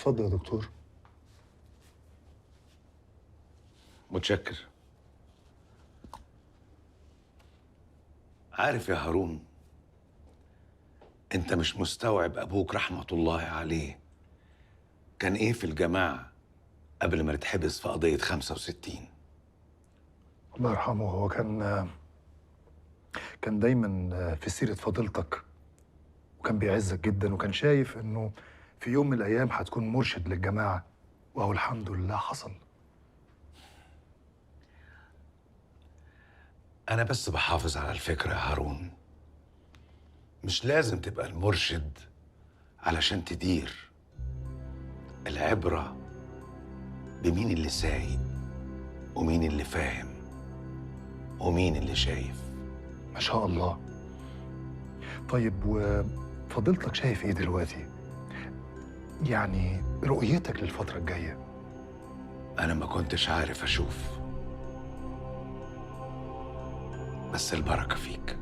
اتفضل يا دكتور. متشكر. عارف يا هارون، انت مش مستوعب ابوك رحمة الله عليه كان ايه في الجماعة قبل ما نتحبس في قضية 65. الله يرحمه، هو كان دايما في سيرة فضيلتك، وكان بيعزك جدا، وكان شايف انه في يوم من الايام هتكون مرشد للجماعة، وهو الحمد لله حصل. انا بس بحافظ على الفكرة يا هارون. مش لازم تبقى المرشد علشان تدير. العبرة بمين اللي سايق ومين اللي فاهم ومين اللي شايف. ما شاء الله. طيب وفضيلتك شايف ايه دلوقتي؟ يعني رؤيتك للفترة الجاية؟ أنا ما كنتش عارف أشوف، بس البركة فيك.